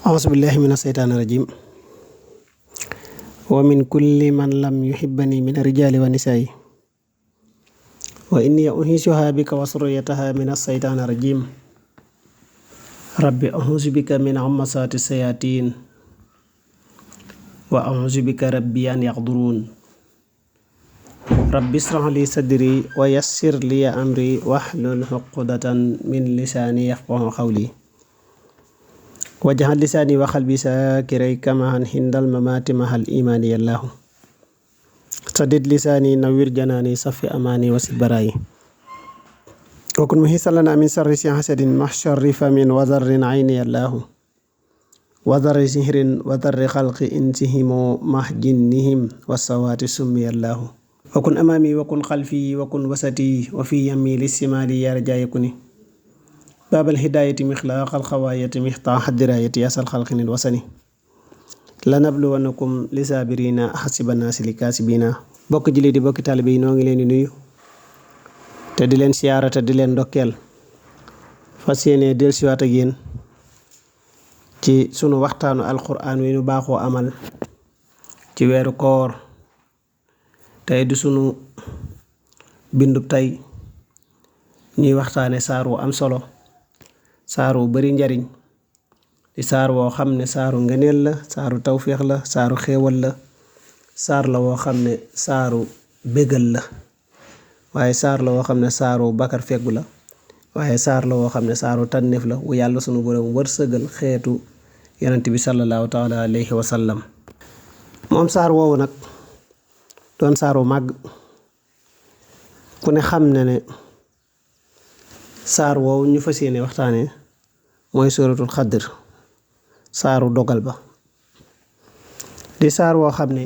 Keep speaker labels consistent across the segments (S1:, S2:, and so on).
S1: أعوذ بالله من الشيطان الرجيم ومن كل من لم يحبني من الرجال والنساء وإني أعيذها بك وذريتها من الشيطان الرجيم رب أعوذ بك من همزات الشياطين وأعوذ بك ربي أن يحضرون رب اشرح لي صدري ويسر لي أمري واحلل عقدة من لساني يفقهوا قولي واجعل لساني وقلبي ساكري كما عند الممات مع الإيمان يا الله سدد لساني نوّر جناني صفي أماني وسد براي وكن مهيسا لنا من شر حسد مع شر فم وضر عين يا الله وضر سحر وضر خلق إنسهم مع جنهم والسوات سمي الله وكن أمامي وكن خلفي وكن وسطي وفي يمي للشمال يا رجاء يكوني باب الهداية مخلاق الخواية مفتاح الدراية يسأل خلق الوسني لنبلونكم لصابرين حسب الناس لكاسبين bokk julli di bokk taalibe yi noo ngi leen di nuyu te di leen siyaara te di leen ndokkeel fas yéene dellusiwaat ak yéen ci sunu waxtaanu alxuraan wi nu baaxoo amal ci weeru koor tey di sunu bindub tey ñuy waxtaane saar wu am solo saar wu bari njariñ di saar woo xam ne saaru ngëneel la saaru tawféex la saaru xéewal la saar la woo xam ne saaru bégal la waaye saar la woo xam ne saaru bakar feggu la waaye saar la woo xam ne saaru tànneef la wu yàlla sunu boroom wërsëgal xeetu yonent bi sallallahu taala alayhi wa sallam moom saar woowu nag doon saaru màgg ku ne xam ne saar woowu ñu fas yéene waxtaane mooy suratul xadr saaru dogal ba di saar woo xam ne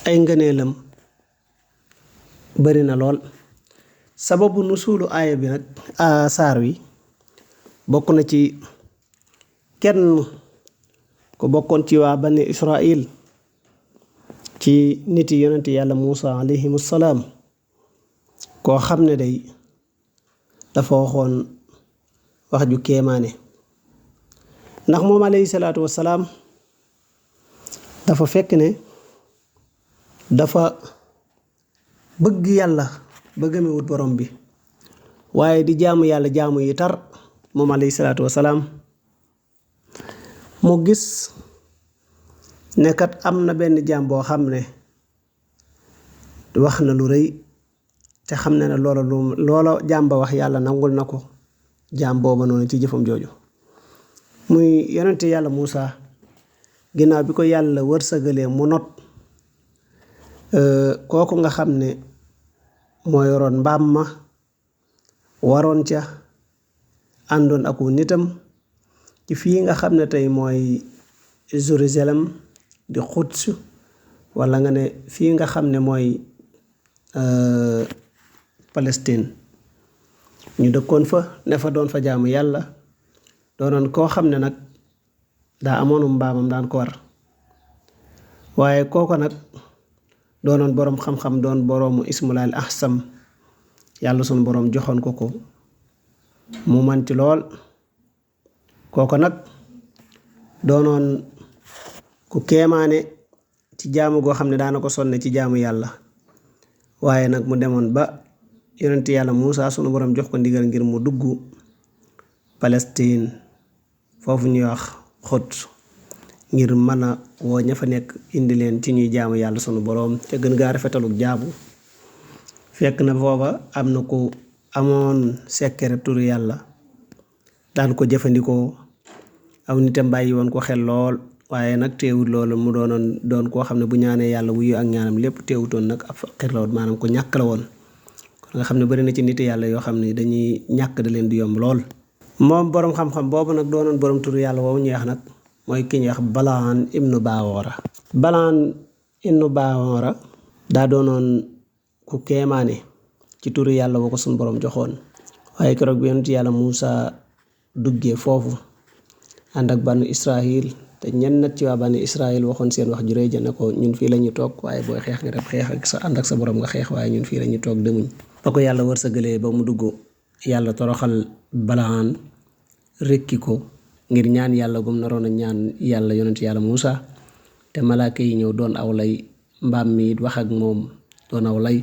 S1: ay ngëneelam bari na lool sababu nusuulu aaya bi nag saar wi bokk na ci kenn ko bokkoon ci waa bani Israil ci niti yonenti yàlla Muusa alayhimu salaam koo xam ne day dafa waxoon wax ju kéemaane ndax moom alayhi salaatu wassalaam dafa fekk ne dafa bëgg yàlla ba gëmewut borom bi waaye di jaamu yàlla jaamu yi tar moom alayhi salaatu wassalaam mu gis ne kat am na benn jaam boo xam ne wax na lu rëy te xam ne ne loola jaam ba wax yàlla nangul na ko jaam booba noonu ci jëfam jooju muy yonente yàlla Muusa ginnaaw bi ko yàlla wërsëgalee mu not kooku nga xam ne moo yoroon mbaam ma waroon ca àndoon aku nitam ci fii nga xam ne tey mooy Jérusalem di Quds wala nga ne fii nga xam ne mooy Palestine ñu dëkkoon fa ne fa doon fa jaamu yàlla doonoon koo xam ne nag daa amoonum mbaamam daan ko war waaye kooko nag doonoon boroom xam-xam doon boroomu ismulaal ahsam yàlla sunu boroom joxoon ko ko mu man ci lool kooko nag doonoon ku kéemaane ci jaamu goo xam ne daana ko sonne ci jaamu yàlla waaye nag mu demoon ba yonent yàlla Muusa sunu boroom jox ko ndigal ngir mu dugg Palestine foofu ñuy wax Quds ngir mën a woo ña fa nekk indi leen ci ñuy jaamu yàlla sunu boroom ca gën gaa rafetaluk jaamu fekk na foofa am na ku amoon sekkere turu yàlla daan ko jëfandikoo aw nitam bàyyi woon ko xel lool waaye nag teewut loolu mu doon koo xam ne bu ñaanee yàlla wuyu ak ñaanam lépp teewutoon nag ab xir la woon maanaam ko ñàkk la woon kon nga xam ne bari na ci nit yàlla yoo xam ne dañuy ñàkk da leen di yomb lool moom boroom xam-xam boobu nag doonoon boroom turu yàlla woowu ñuy wax nag mooy ki ñuy wax Balaan ibnu Baawora Balaan ibnu Baawora daa doonoon ku kéemaane ci turu yàlla woo ko suñu boroom joxoon waaye keroog bi yonent yàlla Muusa duggee foofu ànd ak banu Israil te ñenn nag ci waa bani Israil waxoon seen wax ju rëy ja ne ko ñun fii la ñu toog waaye booy xeex nga def xeex ak sa ànd ak sa borom nga xeex waaye ñun fii la ñu toog demuñ ba ko yàlla wërsëgalee ba mu dugg yàlla toroxal Balaan rekki ko ngir ñaan yàlla gum naroon a ñaan yàlla yonent yàlla Muusa te malaaka yi ñëw doon aw lay mbaam mi it wax ak moom doon aw lay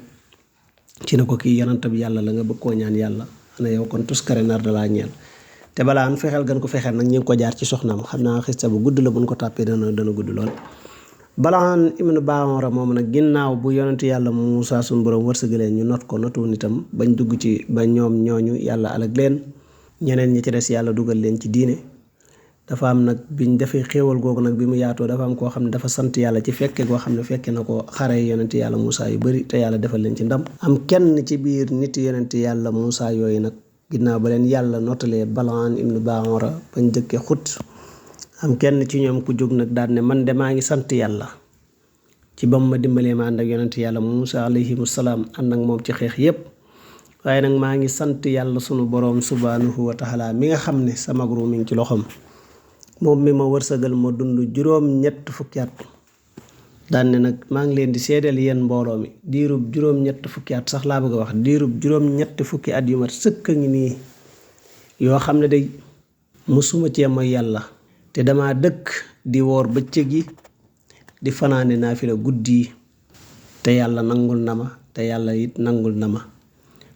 S1: ci ne ko kii yonent bi yàlla la nga bëgg koo ñaan yàlla ana yow kon tuskare nar da laa ñeel te balaa an fexeel gën ko fexeel nag ñu ngi ko jaar ci soxnaam xam naa xista bu gudd la buñ ko tàppee dana gudd lool. Balaan ibnu Baamora moom nag ginnaaw bu yonentu yàlla Muusa suñu borom wërsëgalee ñu not ko notu nitam bañ dugg ci ba ñoom ñooñu yàlla alag leen ñeneen ñi ci des yàlla dugal leen ci diine dafa am nag biñ defee xéewal googu nag bi mu yaatoo dafa am koo xam ne dafa sant yàlla ci fekke goo xam ne fekke na ko xare yonent yàlla Muusa yu bari te yàlla defal leen ci ndam am kenn ci biir nit yonent yàlla Muusa yooyu nag ginnaaw ba leen yàlla notalee Balaan ibnu Baamora bañ dëkkee xut am kenn ci ñoom ku jóg nag daal ne man de maa ngi sant yàlla ci bam ma dimbalee ma ànd ak yonent yàlla Muusa alayhimu salaam ànd ak moom ci xeex yépp waaye nag maa ngi sant yàlla sunu boroom subhanahu wa taala mi nga xam ne sama ru mi ngi ci loxoom moom mi ma wërsëgal ma dund juróom-ñett fukki at daan ne nag maa ngi leen di seedeel yéen mbooloo mi diirub juróom-ñett fukki at sax laa bëgg a wax diirub juróom-ñett fukki at yu mat sëkk a ngi nii yoo xam ne day musuma cee mooy yàlla te dama dëkk di woor bëccëg yi di fanaane naafila guddi yi te yàlla nangul na ma te yàlla it nangul na ma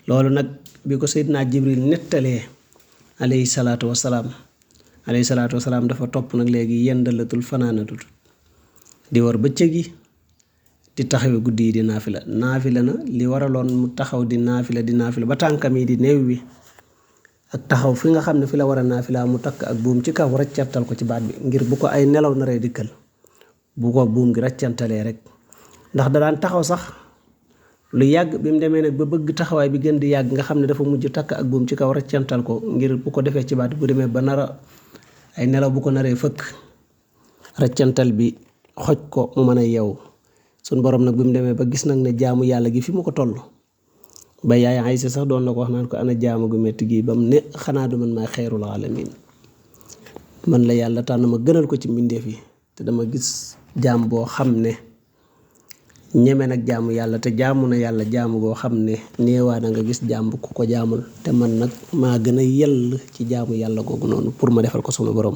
S1: loolu nag bi ko Seydina Jibril nettalee alayhi salaatu wasalaam dafa topp nag léegi yendalatul fanaanatul di war bëccëg yi di taxawe guddi yi di naafila na li waraloon mu taxaw di naafila ba tànkam yi di néew wi ak taxaw fi nga xam ne fi la war a naafila mu takk ak buum ci kaw raccantal ko ci baat bi ngir bu ko ay nelaw naree dikkal bu ko buum gi raccantalee rek ndax da daan taxaw sax lu yàgg bi mu demee nag ba bëgg taxawaay bi gën di yàgg nga xam ne dafa mujj takk ak buum ci kaw raccantal ko ngir bu ko defee ci baat bu demee ba nara ay nelaw bu ko naree fëkk raccantal bi xoj ko mu mën a yeewu suñ borom nag bi mu demee ba gis nag ne jaamu yàlla gi fi mu ko toll ba yaay Aysa sax doon na ko wax naan ko ana jaamu gu metti gi ba mu ne xanaa du man maay xeyrul alamin man la yàlla tànn ma gënal ko ci mbindeef yi te dama gis jaam boo xam ne ñeme nag jaamu yàlla te jaamu na yàlla jaamu goo xam ne néewaa na nga gis jaam bu ko jaamul te man nag maa gën a yell ci jaamu yàlla googu noonu pour ma defal ko sunu borom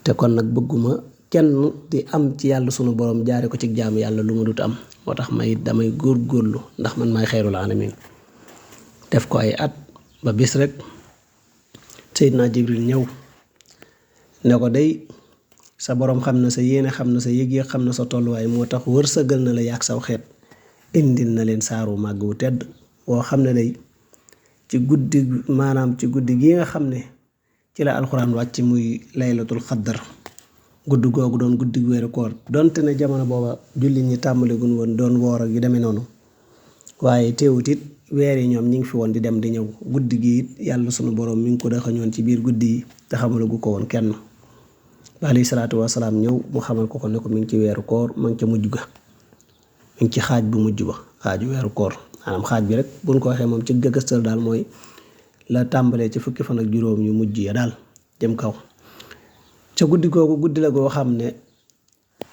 S1: te kon nag bëgguma kenn di am ci yàlla sunu borom jaare ko ci jaamu yàlla lu ma dut am moo tax may damay góorgóorlu ndax man maay xeyrul alamin def ko ay at ba bis rek Seydina Jibril ñëw ne ko day sa borom xam na sa yéene xam na sa yëg-yëg xam na sa tolluwaay moo tax wërsëgal na la yàgg saw xeet indil na leen saaru màgg wu tedd woo xam ne day ci guddi gi nga xam ne ci la alxuraan wàcc muy laylatul xaddar guddi googu doon guddi weeru koor donte ne jamono booba jullit ñi tàmbalegun woon doon woor ak yu demee noonu waaye teewut it weer yi ñoom ñi ngi fi woon di dem di ñëw guddi gi it yàlla sunu borom mi ngi ko daxañoon ci biir guddi yi te xamalagu ko woon kenn alayhi salaatu wasalaam ñëw mu xamal ko ne ko mi ngi ci weeru koor ma ngi ca mujj ga mi ngi ci xaaj bu mujj ba xaaju weeru koor maanaam xaaj bi rek buñ ko waxee moom ci gëgëstal daal mooy la tàmbalee ci fukki fan ak juróom yu mujj ya daal jëm kaw ca guddi googu guddi la goo xam ne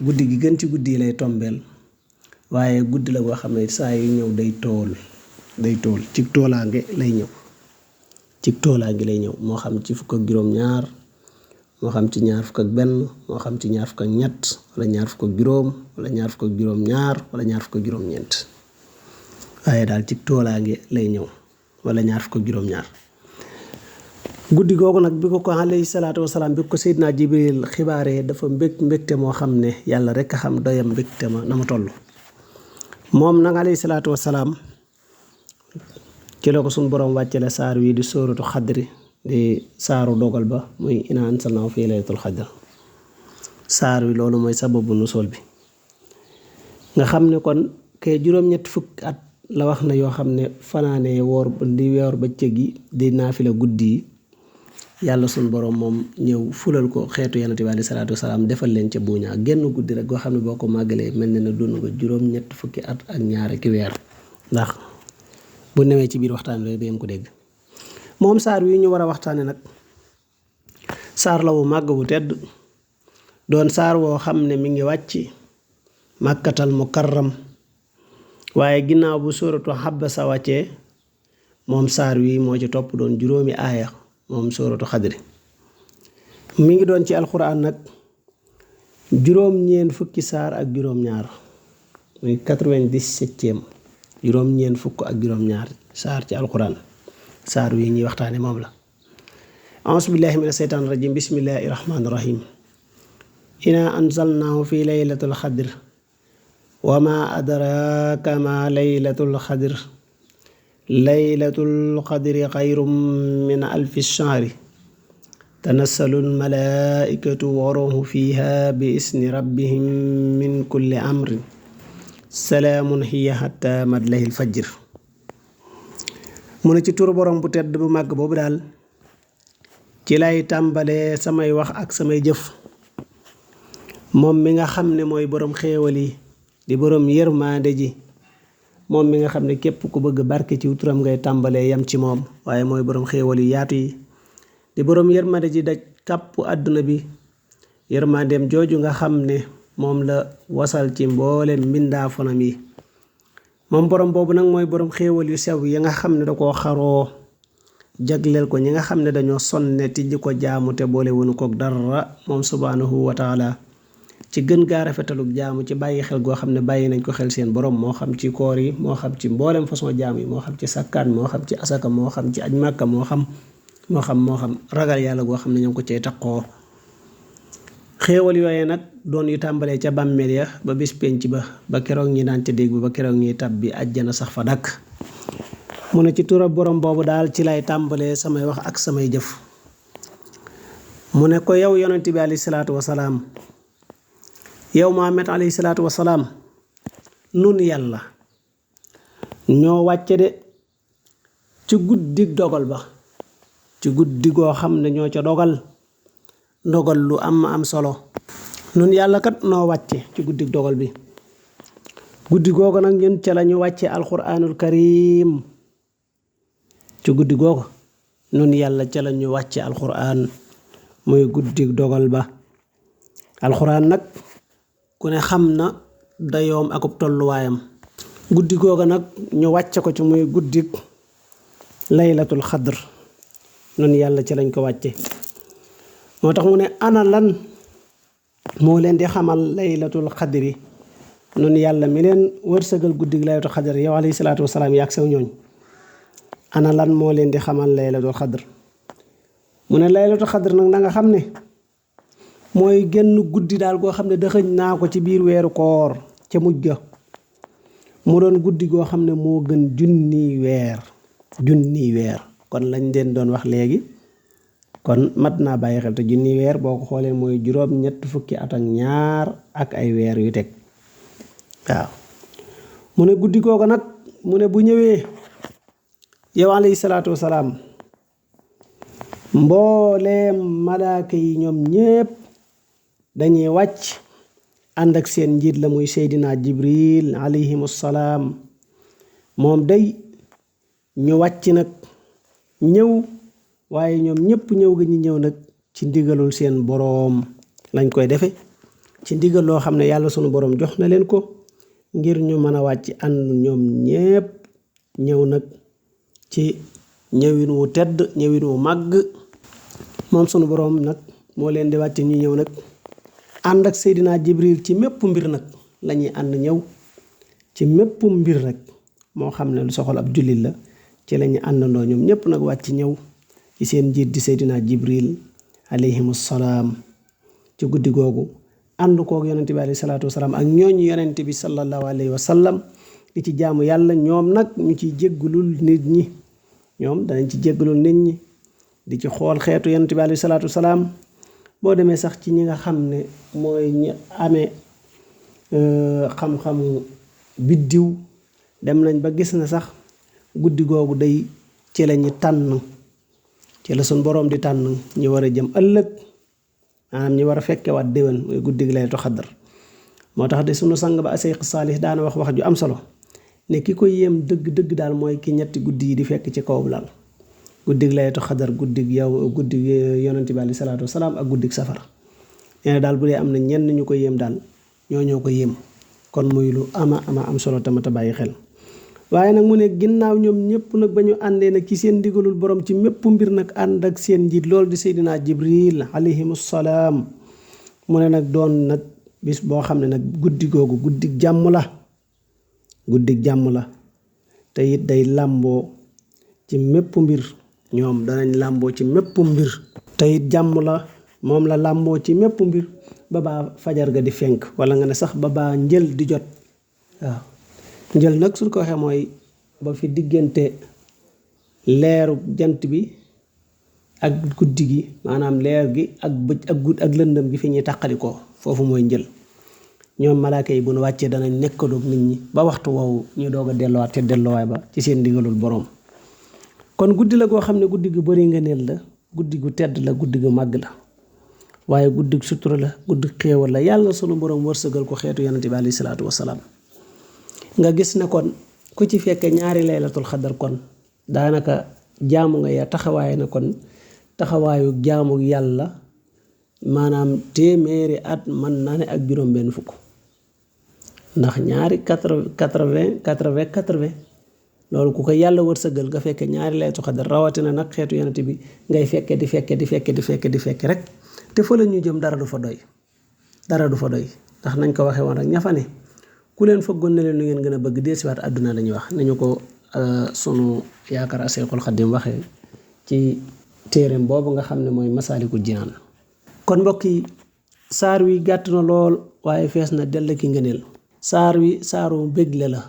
S1: guddi gi gën ci guddi yi lay tombeel waaye guddi la goo xam ne saa yu ñëw day tool ci toolaange lay ñëw moo xam ci fukk ak juróom ñaar moo xam ci ñaar fukk ak benn moo xam ci ñaar fukk ak ñett wala ñaar fukk ak juróom wala ñaar fukk ak juróom ñaar wala ñaar fukk ak juróom ñeent waaye daal ci toolaange lay ñëw wala ñaar fukk ak juróom ñaar guddi googu nag bi ko alayhi salaatu wasalaam bi ko Seydina Jibril xibaaree dafa mbégte moo xam ne yàlla rek a xam doyam mbégte ma na mu toll moom nag alayhi salaatu wasalaam ci la ko suñu borom wàccale saar wi di sóoratu xadri di saaru dogal ba muy inaa anzalnaahu fii laylatul xadr saar wi loolu mooy sababu nusool bi nga xam ne kon kay juróom-ñetti fukk at la wax na yoo xam ne fanaanee woor bëccëg yi di naafila guddi yi yàlla suñ borom moom ñëw fulal ko xeetu yonent bi alayhi salaatu wasalaam defal leen ca buuñaa genn guddi rek goo xam ne boo ko màggalee mel ne na dund nga juróom-ñetti fukki at ak ñaar ki weer ndax bu newee ci biir waxtaan rek dangeen ko dégg moom saar wi ñu war a waxtaane nag saar la wu màgg wu tedd doon saar woo xam ne mi ngi wàcc màkkatal mukarram waaye ginnaaw bu sóoratu Abasa wàccee moom saar wi moo ci topp doon juróomi aaya moom sóoratu xadri mi ngi doon ci alxuraan nag juróom-ñeent fukki saar ak juróom-ñaar muy 97e juróom-ñeent fukk ak juróom-ñaar saar ci alxuraan saar wi ñuy waxtaane moom la. auzu billahi mina seytaani rajim bismillahi rahmaani rahim. inaa anzalnaahu fi laylatul xadr wa ma adraka ma laylatul xadr laylatul xadri xayrum min alfi shahri tanassalul malaaikatu wa ruuhu fiihaa bi isni rabbihim min kulli amrin salaamun hiya hattaa matla'il fajr. mu ne ci turu borom bu tedd bu màgg boobu daal ci lay tàmbalee samay wax ak samay jëf moom mi nga xam ne mooy borom xéewal yi di borom yërmaande ji, moom mi nga xam ne képp ku bëgg barke ci turam ngay tàmbalee yam ci moom, waaye mooy borom xéewal yu yaatu yi di borom yërmande ji daj kàpp àdduna bi. yërmandeem jooju nga xam ne moom la wasal ci mboolem mbindaafonam yi. moom borom boobu nag mooy borom xéewal yu sew yi nga xam ne da koo xaroo jagleel ko ñi nga xam ne dañoo sonne ti di ko jaamu te boole wunu kook dara moom subhaanahu wa taala ci gën gaa rafetaluk jaamu, ci bàyyi xel goo xam ne bàyyi nañ ko xel seen borom, moo xam ci koor yi, moo xam ci mboolem façon jaamu yi, moo xam ci sakkaan, moo xam ci asaka, moo xam ci aj màkka, moo xam ragal yàlla goo xam ne ñoo ko cay taqoo. xéewal yooye nag doon yu tàmbalee ca bàmmeel ya ba bis penc ba keroog ñi daan ca dégg ba keroog ñuy tab bi àjjana sax fa dakk. mu ne ci tura borom boobu daal ci lay tàmbalee samay wax ak samay jëf. mu ne ko yow yonent bi alayhi salaatu wasalaam, yow Muhammad alayhi salaatu wasalaam, nun yàlla ñoo wàcce de ci guddig dogal ba, ci guddi goo xam ne ñoo ca dogal lu am solo. nun yàlla kat noo wàcce ci guddig dogal bi. guddi googu nag ñun ca la ñu wàcce alquranul karim. ci guddi googu nun yàlla ca la ñu wàcce alquran muy guddig dogal ba. alquran nag ku ne xam na dayoom akub tolluwaayam. guddi googu nag ñu wàcce ko ci muy guddig laylatul xadr. nun yàlla ci lañ ko wàcce. moo tax mu ne ana lan moo leen di xamal laylatul xadri. nun yàlla mi leen wërsëgal guddig laylatul xadr yow alayhi salaatu wasalaam yaag sew ñooñ, ana lan moo leen di xamal laylatul xadr. mu ne laylatul xadr nag na nga xam ne mooy genn guddi daal goo xam ne dëxëñ naa ko ci biir weeru koor ca mujj ga. mu doon guddi goo xam ne moo gën junniy weer. kon lañ leen doon wax léegi kon mat naa bàyyi xel te junniy weer boo ko xoolee mooy juróom-ñett fukki at ak ñaar ak ay weer yu teg. waaw mu ne guddi googu nag mu ne bu ñëwee yow alayhi salaatu wasalaam, mbooleem malaaka yi ñoom ñépp dañuy wàcc ànd ak seen njiit la muy seydina jibril alayhimu salaam. moom day ñu wàcc nag ñëw, waaye ñoom ñépp ñëw ga ñu ñëw nag ci ndigalul seen boroom lañ koy defe, ci ndigal loo xam ne yàlla sunu boroom jox na leen ko ngir ñu mën a wàcc ànd ñoom ñépp ñëw nag ci ñëwin wu tedd, ñëwin wu màgg. moom sunu boroom nag moo leen di wàcc ñu ñëw nag ànd ak seydina jibril ci mépp mbir nag lañuy ànd ñëw ci mépp mbir rek, moo xam ne lu soxal ab jullit la ci lañuy àndandoo ñoom ñépp nag wàcc ñëw ci seen njiit di seydina jibril alayhimu salaam ci guddi googu. ànd kook yonent bi alayhi salaatu wasalaam ak ñooñu yonent bi sallallahu alayhi wa sallam di ci jaamu yàlla. ñoom nag ñu ciy jéggalul nit ñi, ñoom danañ ci jéggalul nit ñi di ci xool xeetu yonent bi alayhi salaatu wasalaam. boo demee sax ci ñi nga xam ne mooy ñi amee xam-xamu biddiw dem nañ ba gis na sax guddi googu day ci la ñi tànn, ci la suñ boroom di tànn ñi war a jëm ëllëg, maanaam ñi war a fekkewaat déwén muy guddi gi laylatul xadr. moo tax de sunu sang ba aseyx saalih daana wax ju am solo ne ki ko yéem dëgg daal mooy ki ñetti guddi yi di fekk ci kaw lal. guddig laylatul xadar, guddig yonent bi alayhi salaatu wasalaam ak guddig safar. nee na daal bu dee am na ñenn ñu ko yéem daal ñoo ko yéem. kon muy lu ama am solo tamit a bàyyi xel. waaye nag mu ne ginnaaw ñoom ñëpp nag ba ñu àndee nag ci seen ndigalul borom ci mépp mbir nag ànd ak seen njiit loolu di Seydina Jibril alayhimu salaam mu ne nag doon nag bis boo xam ne nag guddi googu guddig jàmm la te it day làmboo ci mépp mbir ñoom danañ làmboo ci mépp mbir te it jàmm la moom la làmboo ci mépp mbir ba baa fajar ga di fenk wala nga ne sax ba baa njël di jot waaw njël nag suñ ko waxee mooy ba fi diggante leeru jant bi ak guddi gi maanaam leer gi ak lëndëm gi fi ñuy tàqalikoo foofu mooy njël ñoom malaaka yi bu nu wàccee danañ nekkadoog nit ñi ba waxtu woowu ñu doog a delluwaat ca delluwaay ba ci seen ndigalul boroom kon guddi la goo xam ne guddi gu bari ngëneel la guddi gu tedd la guddi gu màgg la waaye guddi gu sutura la guddi xéewal la yàlla sunu boroom wërsëgal ko xeetu yonent bi alayhi salaatu wasalaam nga gis ne kon ku ci fekke ñaari laylatul xadar kon daanaka jaamu nga ya taxawaay na kon taxawaayu jaamu yàlla maanaam téeméeri at mën naa ne ak juróom benn fukk ndax ñaari 80 loolu ku ko yàlla wërsëgal nga fekke ñaari laylatul xadar rawatina nag xeetu yonent bi ngay fekke di fekke rek te fa la ñu jëm dara du fa doy ndax nañ ko waxee woon rek ña fa ne ku leen fëggoon ne leen lu ngeen gën a bëgg deesiwaat àdduna lañuy wax nañu ko sunu yaakaar Seexul Xadiim waxee ci téereem boobu nga xam ne mooy Masaalikul Jinaan kon mbokk yi saar wi gàtt na lool waaye fees na dell ki ngëneel saar wi saaru bégle la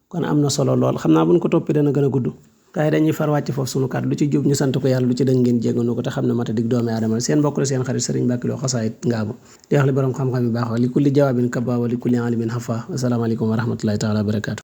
S1: kon am na solo lool xam naa bu ñu ko toppee dana gën a gudd waaye dañuy far wàcc foofu sunu kàddu lu ci jub ñu sant ko yàlla lu ci dëng ngeen jégganu ko te xam ne mata dig doomi aadama seen mbokk la seen xarit Sëriñ Mbàkke Lo Xasaayit Ngaabu di wax li borom xam-xam yu baax wa li kulli jawaabin kabaa wa li kulli alimin xafa asalaamaaleykum wa rahmatullahi taala wa barakaatu